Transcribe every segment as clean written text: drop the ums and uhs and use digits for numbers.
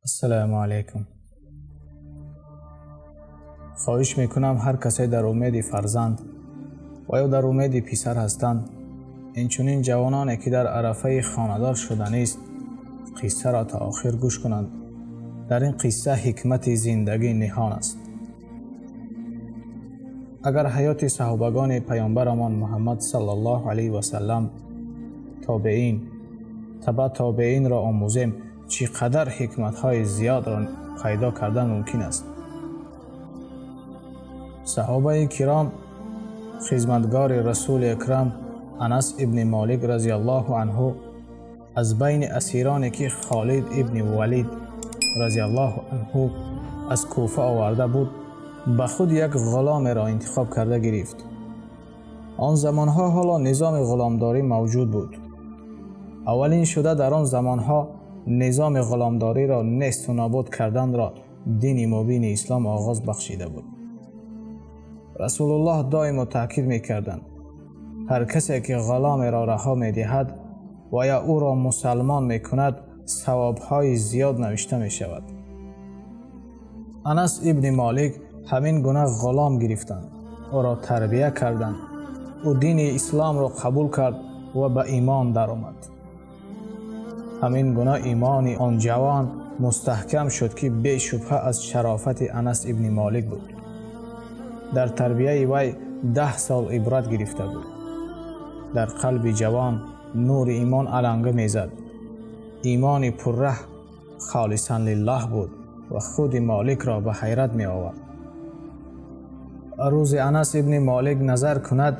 Ассалому алайкум. Хоҳиш мекунам, ҳар касе дар умеди фарзанд ва ё дар умеди писар ҳастанд, инчунин ҷавононе, ки дар арафаи хонадор шуданист, қиссаро то охир гӯш кунанд. Дар ин қисса ҳикмати зиндагӣ ниҳон аст. Агар ҳаёти саҳобагони паёмбарамон Муҳаммад саллаллоҳу алайҳи васаллам, тобеин, таба тобеинро омӯзем, чӣ қадар ҳикматҳои зиёдро пайдо кардан мумкин аст. Саҳобаи киром, хизматгори Расули Акрам Анас ибни Молик разияллоҳу анҳу аз байни асироне, ки Холид ибни Валид разияллоҳу анҳу аз Куфа оварда буд, ба худ як ғуломеро интихоб карда гирифт. Он замонҳо ҳоло низоми ғуломдорӣ мавҷуд буд. Аввалин шуда дар он замонҳо низоми ғуломдориро несту нобуд карданро дини мубини ислом оғоз бахшида буд. Расулуллоҳ доимо таъкид мекарданд: ҳар касе ки ғуломеро раҳо медиҳад ва ё ӯро мусалмон мекунад, савобҳои зиёд навишта мешавад. Анас ибни Молик ҳамин гуна ғулом гирифтанд, ӯро тарбия карданд. Ӯ дини исломро қабул кард ва ба имон даромад. Ҳамин гуна имони он ҷавон мустаҳкам шуд, ки бешубҳа аз шарофати Анас ибни Молик буд. Дар тарбияи вай 10 сол ибрат гирифта буд. Дар қалби ҷавон нури имон аланга мезад. Имони пурраҳ холисан лиллаҳ буд ва худи Моликро ба ҳайрат меовард. Рӯзи Анас ибни Молик назар кунад,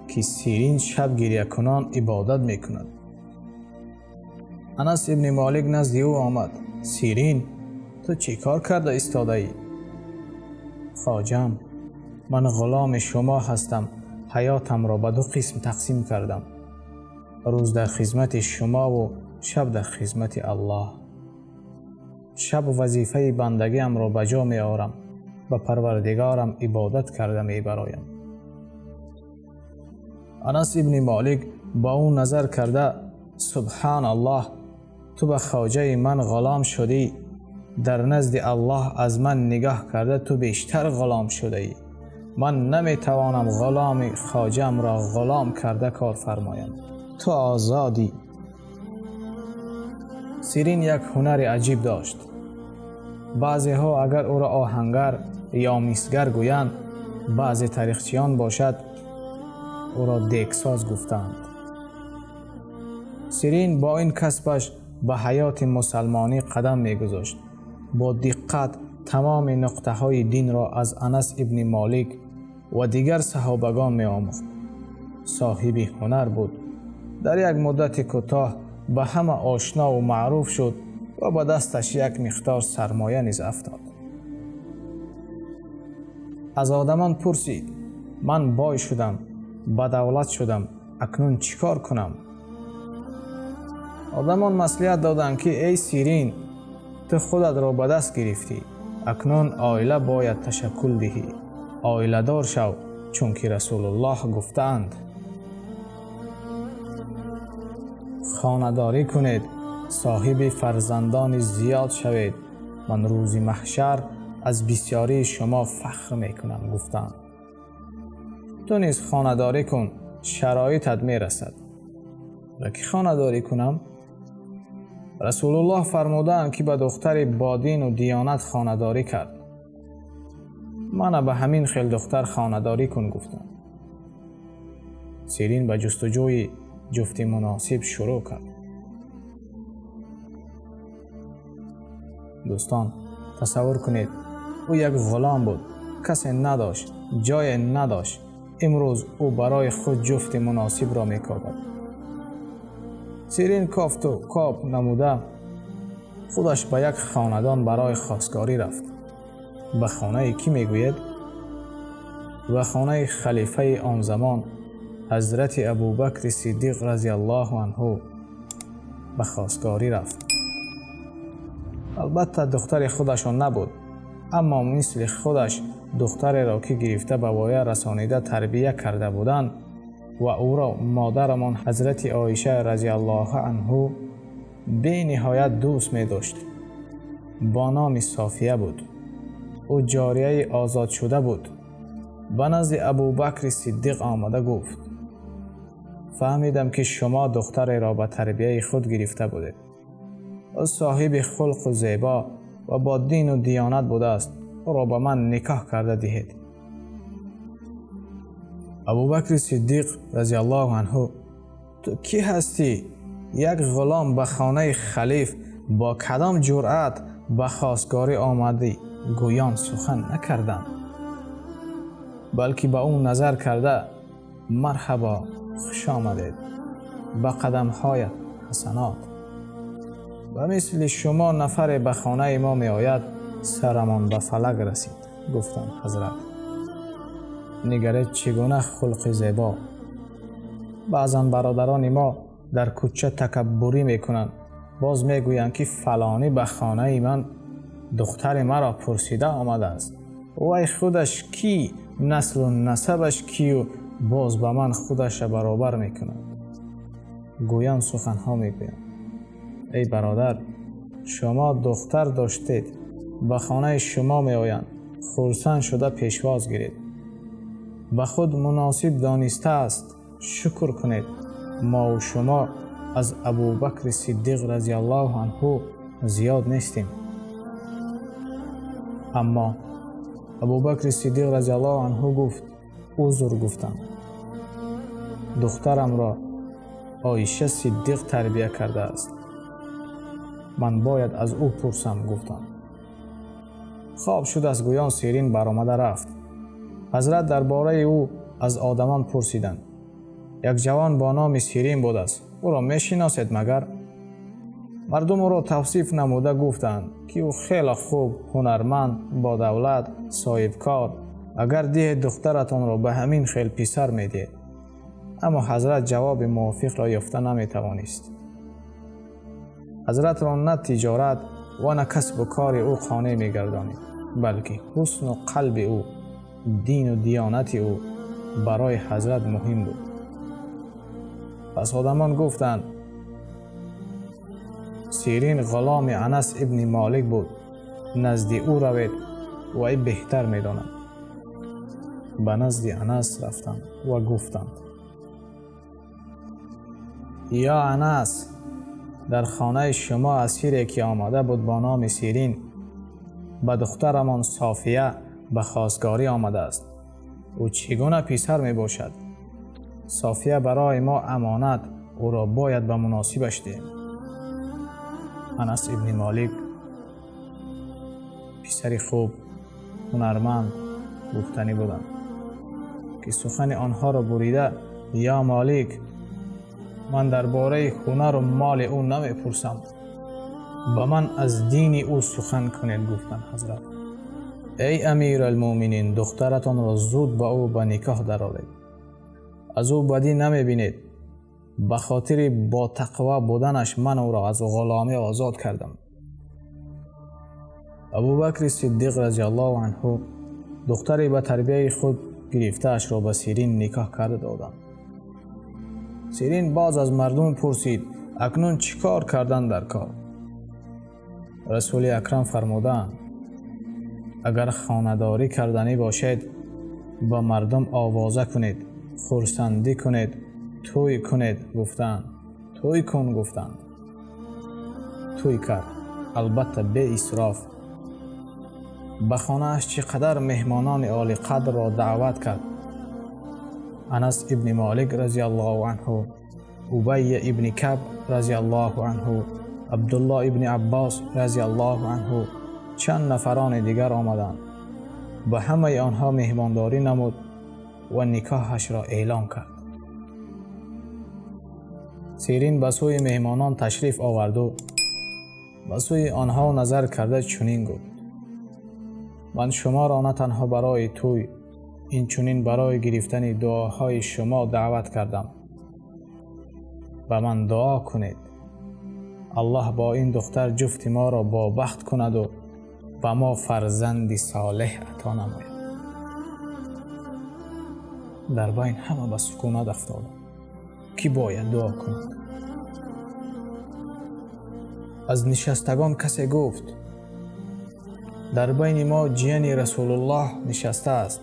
ки Сирин шаб гирьякунон ибодат мекунад. Анас ибни Молик назди ӯ омад. Сирин, ту чӣ кор карда истодаӣ? Хоҷам, ман ғуломи шумо ҳастам. Ҳаётамро ба ду қисм тақсим кардам: рӯз дар хизмати шумову шаб дар хизмати Аллоҳ. Шаб вазифаи бандагиамро ба ҷо меорам, ба Парвардигорам ибодат карда мебароям. Анас ибни Молик ба ӯ назар карда: субҳан Аллоҳ, ту ба хоҷаи ман ғулом шудӣ, дар назди Аллоҳ аз ман нигоҳ карда ту бештар ғулом шудаӣ. Ман наметавонам ғуломи хоҷаамро ғулом карда кор фармоям, ту озодӣ. Сирин як ҳунари аҷиб дошт. Баъзеҳо агар ӯро оҳангар ё мисгар гӯянд, баъзе тарихчиён бошад, ӯро дегсоз гуфтаанд. Сирин бо ин касбаш ба ҳаёти мусалмонӣ қадам мегузошт. Бо диққат тамоми нуқтаҳои динро аз Анас ибни Молик ва дигар саҳобагон меомӯхт. Соҳиби ҳунар буд. Дар як муддати кӯтоҳ ба ҳама ошнову маъруф шуд ва ба дасташ як миқдор сармоя низ афтод. Аз одамон пурсид: ман бой шудам, ба давлат шудам, акнун чӣ кор кунам? Одамон маслиҳат доданд, ки эй Сирин, ту худатро ба даст гирифтӣ, акнун оила бояд ташаккул диҳӣ, оиладор шав, чунки Расулуллоҳ гуфтаанд: хонадорӣ кунед, соҳиби фарзандони зиёд шавед, ман рӯзи маҳшар аз бисёрии шумо фахр мекунам, гуфтаанд. Ту низ хонадорӣ кун, шароитат мерасад. Ба кӣ хонадорӣ кунам? Расулуллоҳ фармудаанд, ки ба духтари бодину диёнат хонадорӣ кард. Мана ба ҳамин хел духтар хонадорӣ кун, гуфтанд. Сирин ба ҷустуҷӯи ҷуфти муносиб шурӯъ кард. Дӯстон, тасаввур кунед, ӯ як ғулом буд, касе надошт, ҷое надошт. Имрӯз ӯ барои худ ҷуфти муносибро мекобад. Сирин кофту коб намуда худаш ба як хонадон барои хостгорӣ рафт. Ба хонаи кӣ мегӯед? Ба хонаи халифаи он замон, ҳазрати Абубакри Сиддиқ разияллоҳу анҳу ба хостгорӣ рафт. Албатта, духтари худашон набуд, аммо мисли худаш духтареро, ки гирифта ба воя расонида тарбия карда буданд ва ӯро модарамон ҳазрати Оиша разияллоҳу анҳу бениҳоят дӯст медошт. Бо номи София буд. Ӯ ҷорияи озодшуда буд. Ба назди Абубакри Сиддиқ омада гуфт: фаҳмидам, ки шумо духтареро ба тарбияи худ гирифта будед. Ӯ соҳиби хулқу зебо ва бо дину диёнат будааст. Ӯро ба ман никоҳ карда диҳед. Абубакри Сиддиқ разиаллоҳу анҳу: ту кӣ ҳастӣ? Як ғулом ба хонаи халиф бо кадом ҷуръат ба хостгорӣ омадӣ? Гӯён сухан накарданд, балки ба ӯ назар карда: марҳабо, хуш омадед, ба қадамҳоят ҳасанот. Ба мисли шумо нафаре ба хонаи мо меояд, сарамон ба фалак расид, гуфтанд ҳазрат. Нигаред, чӣ гуна хулқи зебо. Баъзан бародарони мо дар кӯча такаббурӣ мекунанд, боз мегӯянд, ки фалонӣ ба хонаи ман духтари маро пурсида омадааст. Вай худаш кӣ, наслу насабаш кию боз ба ман худаша баробар мекунад? Гӯён суханҳо мегӯянд. Эй бародар, шумо духтар доштед, ба хонаи шумо меоянд, хурсанд шуда пешвоз гиред. Ба худ муносиб донистааст, шукр кунед. Мову шумо аз Абубакри Сиддиқ разиаллоҳу анҳу зиёд нестем. Аммо Абубакри Сиддиқ разиаллоҳу анҳу гуфт: узр гуфтам, духтарамро Оиша Сиддиқ тарбия кардааст, ман бояд аз ӯ пурсам, гуфтам. Хоб шудааст, гӯён Сирин баромада рафт. Ҳазрат дар бораи ӯ аз одамон пурсиданд: як ҷавон бо номи Сирин будааст, ӯро мешиносед магар? Мардум ӯро тавсиф намуда гуфтанд, ки ӯ хеле хуб, ҳунарманд, бодавлат, соҳибкор. Агар диҳед духтаратонро ба ҳамин хел писар медиҳед. Аммо ҳазрат ҷавоби мувофиқро ёфта наметавонист. Ҳазратро на тиҷорат ва на касбу кори ӯ қонеъ мегардонид, балки ҳусну қалби ӯ, дину диёнати ӯ барои ҳазрат муҳим буд. Пас одамон гуфтанд: Сирин ғуломи Анас ибни Молик буд, назди ӯ равед, вай беҳтар медонад. Ба назди Анас рафтанд ва гуфтанд: ё Анас, дар хонаи шумо асире ки омада буд бо номи Сирин, ба духтарамон София ба хостгорӣ омадааст. Ӯ чӣ гуна писар мебошад? София барои мо амонат, ӯро бояд ба муносибаш диҳем. Анас ибни Молик писари хуб, ҳунарманд гуфтанӣ буданд, ки сухани онҳоро бурида: ё Молик, ман дар бораи ҳунару моли ӯ намепурсам, ба ман аз дини ӯ сухан кунед, гуфтанд ҳазрат. Эй Амиралмӯъминин, духтаратонро зуд ба ӯ ба никоҳ дароред. Аз ӯ бадӣ намебинед. Ба хотири ботақво буданаш ман ӯро аз ғуломӣ озод кардам. Абубакри Сиддиқ разиаллоҳу анҳу духтаре ба тарбияи худ гирифтаашро ба Сирин никоҳ карда доданд. Сирин боз аз мардум пурсид: акнун чӣ кор кардан дар кор? Расули Акрам фармудаанд: агар хонадорӣ карданӣ бошед, ба мардум овоза кунед, хурсандӣ кунед, тӯй кунед, гуфтанд. Тӯй кун, гуфтанд. Тӯй кард, албатта беисроф. Ба хонааш чӣ қадар меҳмонони олиқадрро даъват кард: Анас ибни Молик разиаллоҳу анҳу, Убайя ибни Каб разиаллоҳу анҳу, Абдуллоҳ ибни Аббос разиаллоҳу анҳу, чанд нафарони дигар омаданд. Ба ҳамаи онҳо меҳмондорӣ намуд ва никоҳашро эълон кард. Сирин ба сӯи меҳмонон ташриф оварду ба сӯи онҳо назар карда чунин гуфт: ман шуморо на танҳо барои тӯй, инчунин барои гирифтани дуоҳои шумо даъват кардам. Ба ман дуо кунед, Аллоҳ бо ин духтар ҷуфти моро бобахт кунаду ба мо фарзанди солеҳ ато намояд. Дар байн ҳама ба сукунат афтоданд, кӣ бояд дуо кунад? Аз нишастагон касе гуфт: дар байни мо ҷияни Расулуллоҳ нишастааст.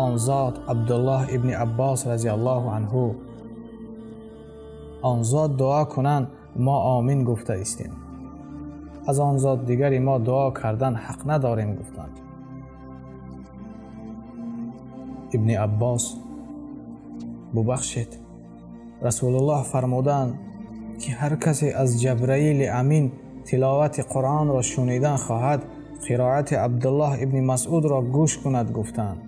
Он зот Абдуллоҳ ибни Аббос разияллоҳу анҳу. Он зот дуо кунанд, мо омин гуфта истем. Аз он зот дигари мо дуо кардан ҳақ надорем, гуфтанд. Ибни Аббос: бубахшед, Расулуллоҳ фармуданд, ки ҳар касе аз Ҷабраили Амин тиловати Қуръонро шунидан хоҳад, қироати Абдуллоҳ ибни Масъудро гӯш кунад, гуфтанд.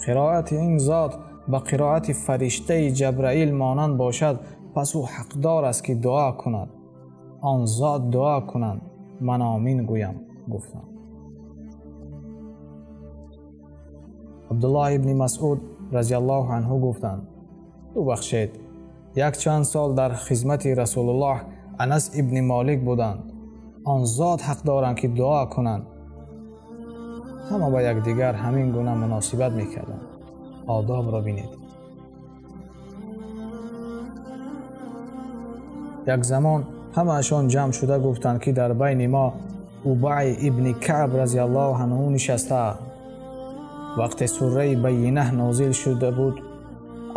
Қироати ин зот ба қироати фариштаи Ҷабраил монанд бошад, пас ӯ ҳақдор аст, ки дуо кунад. Он зот дуо кунанд, ман омин гӯям, гуфтанд. Абдуллоҳ ибни Масъуд разияллоҳу анҳу гуфтанд: бубахшед, якчанд сол дар хизмати Расулуллоҳ Анас ибни Молик буданд. Он зот ҳақ доранд, ки дуо кунанд. Ҳама ба якдигар ҳамин гуна муносибат мекарданд. Одобро бинед. Як замон ҳамаашон ҷамъ шуда гуфтанд, ки дар байни мо Убай ибни Каъб разияллоҳу анҳу нишастааст. Вақте сураи Байинаҳ нозил шуда буд,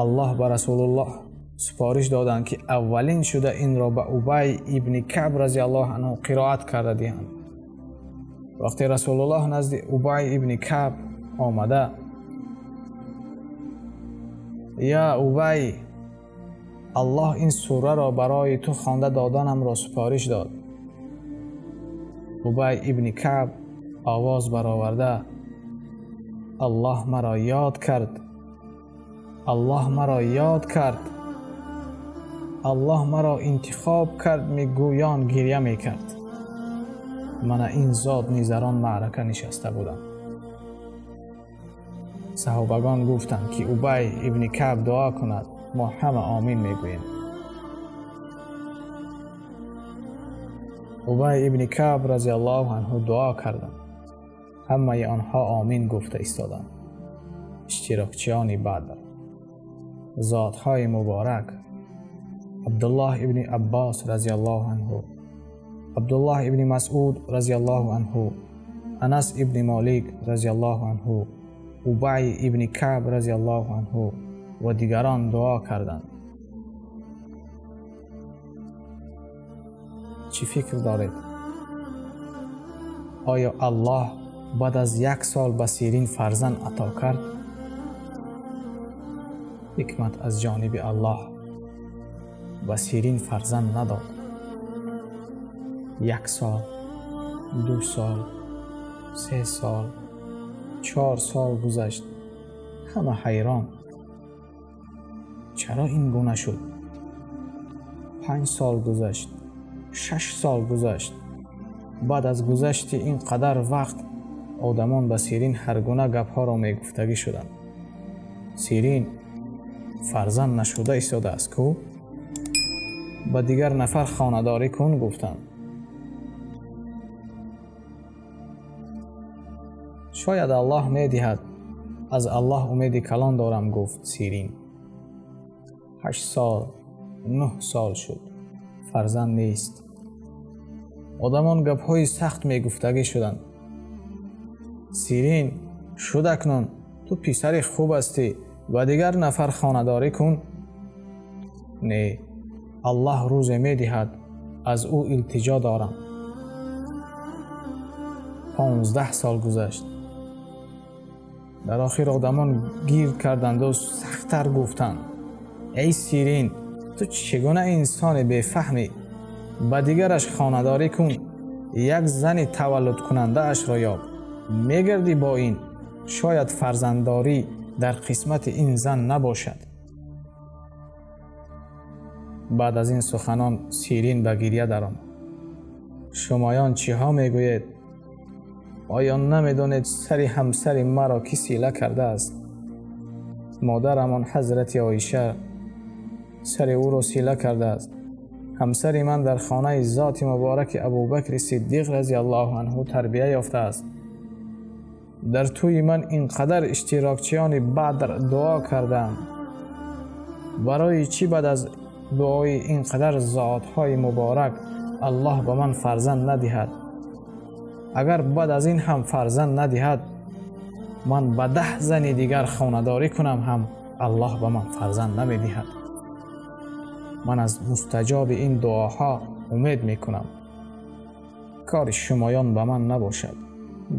Аллоҳ ба Расулуллоҳ супориш доданд, ки аввалин шуда инро ба Убай ибни Каъб разияллоҳу анҳу қироат карда диҳанд. Вақте Расулуллоҳ назди Убай ибни Каъб омада: я Убай, Аллоҳ ин сураро барои ту хонда доданамро супориш дод. Убай ибни Каъб овоз бароварда: Аллоҳ маро ёд кард, Аллоҳ маро ёд кард, Аллоҳ маро интихоб кард, мегӯён гиря мекард. Мана ин зот низ дар он маърака нишаста будам. Саҳобагон гуфтанд, ки Убай ибни Каъб дуо кунад, мо ҳама омин мегӯем. Убай ибни Каъб разияллоҳу анҳу дуо карданд. Ҳамаи онҳо омин гуфта истоданд. Иштирокчиёни Бадр, зотҳои муборак Абдуллоҳ ибни Аббос разияллоҳу анҳу, Абдуллоҳ ибни Масъуд разияллоҳу анҳу, Анас ибни Молик разияллоҳу анҳу, Убай ибни Каъб разияллоҳу анҳу ва дигарон дуо карданд. Чӣ фикр доред? Оё Аллоҳ баъд аз як сол ба Сирин фарзанд ато кард? Ҳикмат аз ҷониби Аллоҳ, ба Сирин фарзанд надод. 1 сол, 2 сол, 3 сол, 4 сол гузашт. Ҳама ҳайрон. Чаро ин гуна шуд? 5 сол гузашт, 6 сол гузашт. Баъд аз гузашти ин қадар вақт одамон ба Сирин ҳар гуна гапҳоро мегуфтагӣ шуданд. Сирин фарзанд нашуда истодааст ку? Ба дигар нафар хонадорӣ кун, гуфтанд. Шояд Аллоҳ медиҳад, аз Аллоҳ умеди калон дорам, гуфт Сирин. 8 сол, 9 сол шуд, фарзанд нест. Одамон гапҳои сахт мегуфтагӣ шуданд. Сирин, шуд акнун, ту писари хуб ҳастӣ, ба дигар нафар хонадорӣ кун. Не, Аллоҳ рӯзе медиҳад, аз ӯ илтиҷо дорам. 15 сол гузашт. Дар охир одамон гирд карданду сахттар гуфтанд: эй Сирин, ту чӣ гуна инсони бефаҳмӣ? Ба дигараш хонадорӣ кун, як зани таваллудкунандаашро ёб. Мегардӣ бо ин, шояд фарзанддорӣ дар қисмати ин зан набошад. Баъд аз ин суханон Сирин ба гиря даромад. Шумоён чиҳо мегӯед? Оё намедонед сари ҳамсари маро кӣ сила кардааст? Модарамон ҳазрати Оиша сари ӯро сила кардааст. Ҳамсари ман дар хонаи зоти мубораки Абубакри Сиддиқ разияллоҳу анҳу тарбия ёфтааст. Дар тӯи ман ин қадар иштирокчиёни Бадр дуо кардаанд. Барои чӣ баъд аз дуои ин қадар зотҳои муборак Аллоҳ ба ман фарзанд надиҳад, агар баъд аз ин ҳам фарзанд надиҳад, ман ба 10 зани дигар хонадорӣ кунам ҳам Аллоҳ ба ман фарзанд намедиҳад. Ман аз мустаҷоби ин дуоҳо умед мекунам. Кори шумоён ба ман набошад,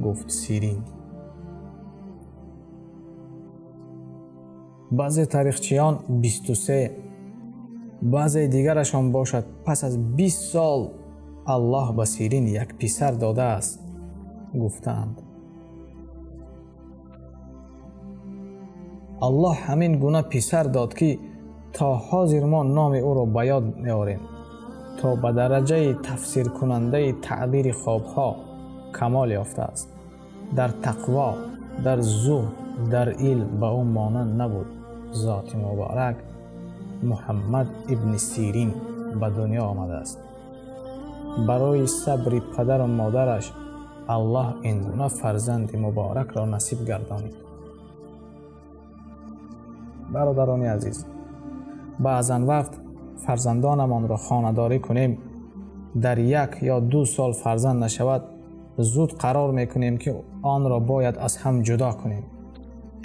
гуфт Сирин. Баъзе таърихчиён 23, баъзе дигарашон бошад пас аз 20 сол Аллоҳ ба Сирин як писар додааст гуфтаанд. Аллоҳ ҳамин гуна писар дод ки то ҳозир мо номи ӯро ба ёд меорем, то ба дараҷаи тафсиркунандаи таъбири хобҳо камол ёфтааст. Дар тақво, дар зуҳд, дар илм ба ӯ монанд набуд. Зоти муборак Муҳаммад ибни Сирин ба дунё омадааст. Барои сабри падару модараш Аллоҳ ин гуна фарзанди муборакро насиб гардонид. Бародарони азиз, баъзан вақт фарзандонамонро хонадорӣ кунем, дар 1 ё 2 сол фарзанд нашавад, зуд қарор мекунем ки онро бояд аз ҳам ҷудо кунем.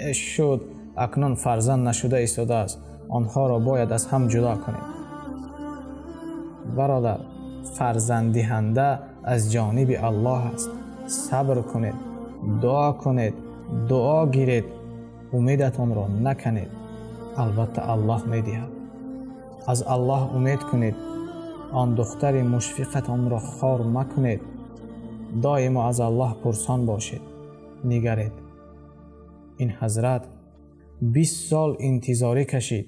Эш шуд, акнун фарзанд нашуда истодааст, онҳоро бояд аз ҳам ҷудо кунем. Бародар, фарзанддиҳанда аз ҷониби Аллоҳ аст. Сабр кунед, дуо кунед, дуо гиред, умедатонро наканед. Албатта Аллоҳ медиҳад. Аз Аллоҳ умед кунед. Он духтари мушфиқатонро хор макунед. Доимо аз Аллоҳ пурсон бошед. Нигаред, ин ҳазрат 20 сол интизорӣ кашид.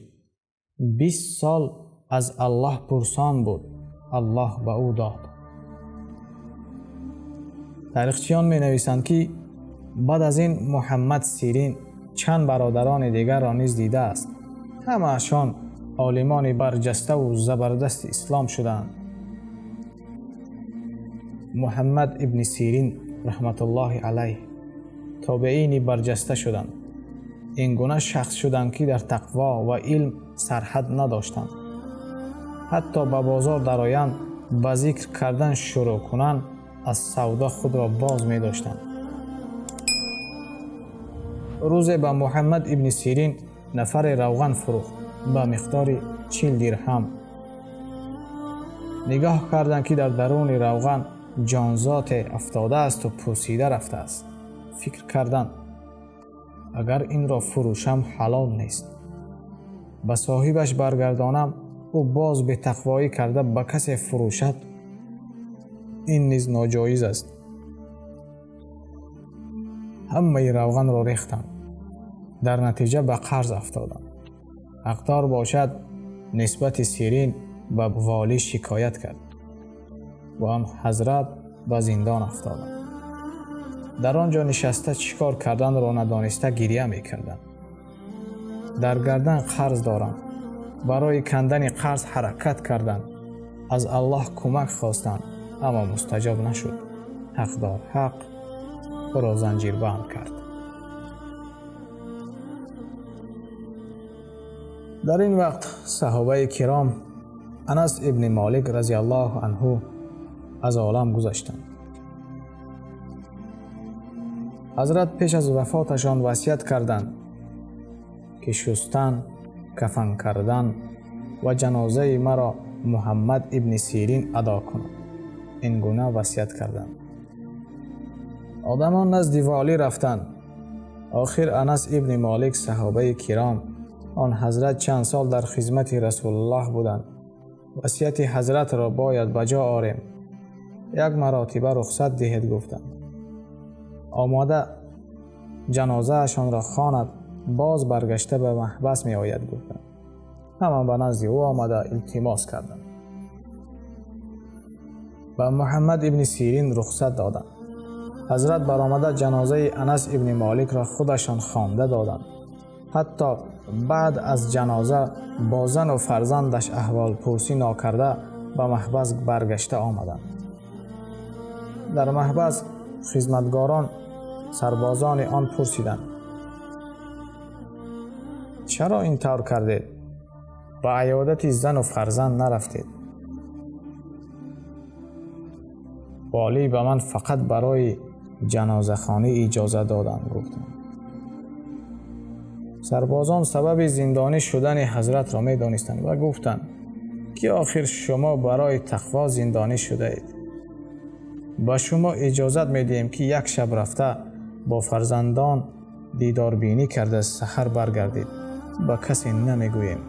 20 сол аз Аллоҳ пурсон буд. Аллоҳ ба ӯ дод. Таърихчиён менависанд ки баъд аз ин Муҳаммад Сирин чанд бародарони дигарро низ дидааст. Ҳамаашон олимони барҷаставу забардасти ислом шудаанд. Муҳаммад ибни Сирин раҳматуллоҳи алайҳ тобеини барҷаста шуданд. Ин гуна шахс шуданд ки дар тақво ва илм сарҳад надоштанд. Ҳатто ба бозор дароянд, ба зикр кардан шурӯъ кунанд, аз савдо худро боз медоштанд. Рӯзе ба Муҳаммад ибни Сирин нафаре равған фурӯхт ба миқдори 40 дирҳам. Нигоҳ карданд ки дар даруни равған ҷонзоте афтодаасту пӯсида рафтааст. Фикр карданд, агар инро фурӯшам ҳалол нест, ба соҳибаш баргардонам, ӯ боз бетақвоӣ карда ба касе фурӯшад, ин низ ноҷоиз аст. Ҳамаи равғанро рехтанд. Дар натиҷа ба қарз афтоданд. Ҳақдор бошад нисбати Сирин ба волӣ шикоят кард ва он ҳазрат ба зиндон афтоданд. Дар он ҷо нишаста чӣ кор карданро надониста гиря мекарданд. Дар гардан қарз доранд. Барои кандани қарз ҳаракат карданд. Аз Аллоҳ кӯмак хостанд, аммо мустаҷоб нашуд. Ҳақдор ҳақ ӯро занҷирбанд кард. Дар ин вақт саҳобаи киром Анас ибни Молик разияллоҳу анҳу аз олам гузаштанд. Ҳазрат пеш аз вафоташон васият карданд ки шустан, кафан кардан ва ҷанозаи маро Муҳаммад ибни Сирин адо кунад. Ин гуна васият карданд. Одамон назди волӣ рафтанд. Охир Анас ибни Молик саҳобаи киром, он ҳазрат чанд сол дар хизмати Расулуллоҳ буданд. Васияти ҳазратро бояд ба ҷо орем. Як маротиба рухсат диҳед, гуфтанд. Омода ҷанозаашонро хонад, боз баргашта ба маҳбас меояд, гуфтанд. Ҳама ба назди ӯ омада илтимос карданд. Ба Муҳаммад ибни Сирин рухсат доданд. Ҳазрат баромада ҷанозаи Анас ибни Моликро худашон хонда доданд. Ҳатто баъд аз ҷаноза бо зану фарзандаш аҳволпурсӣ нокарда ба маҳбас баргашта омаданд. Дар маҳбас хизматгорон сарбозони он пурсиданд: чаро ин тавр кардед? Ба аёдати зану фарзанд нарафтед? Волӣ ба ман фақат барои ҷанозахонӣ иҷоза доданд, гуфтам. Сарбозон сабаби зиндонӣ шудани ҳазратро медонистанд ва гуфтанд, ки охир шумо барои тақво зиндонӣ шудаед. Ба шумо иҷозат медиҳем, ки як шаб рафта бо фарзандон дидорбинӣ карда саҳар баргардед. Ба касе намегӯем.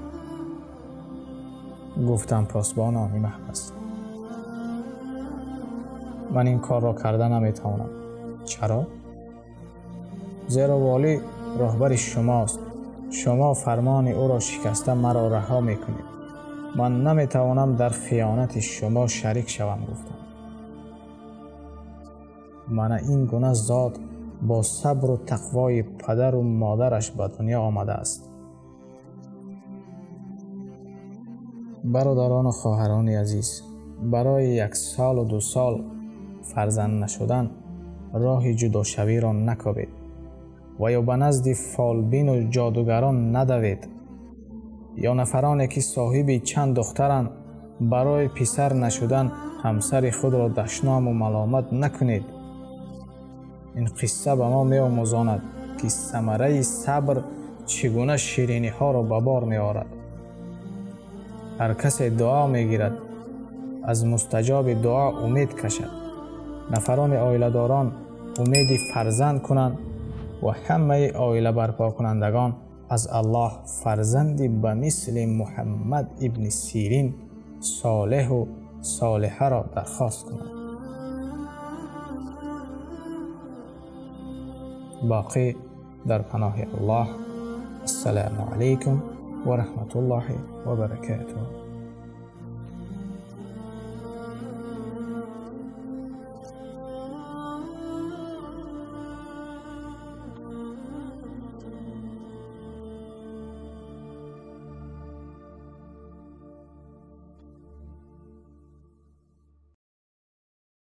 Гуфтам посбонони маҳбас: ман ин корро карда наметавонам. Чаро? Зеро волӣ роҳбари шумост. Шумо фармони ӯро шикаста маро раҳо мекунед. Ман наметавонам дар хиёнати шумо шарик шавам, гуфтам. Мана ин гуна зот бо сабру тақвои падару модараш ба дунё омадааст. Бародарону хоҳарони азиз, барои 1 солу 2 сол фарзанд нашудан роҳи ҷудошавиро накобед ва ё ба назди фолбину ҷодугарон надавед, ё нафароне ки соҳиби чанд духтаранд барои писар нашудан ҳамсари худро дашному маломат накунед. Ин қисса ба мо меомӯзонад, ки самараи сабр чӣ гуна шириниҳоро ба бор меорад. Ҳар касе дуо мегирад, аз мустаҷоби дуо умед кашад. Нафарони оиладорон умеди фарзанд кунанд ва ҳамаи оила барпокунандагон аз Аллоҳ фарзанди ба мисли Муҳаммад ибни Сирин солеҳу солиҳаро дархост кунанд. Боқӣ дар паноҳи Аллоҳ. Ассалому алайкум ва раҳматуллоҳи ва баракатуҳ.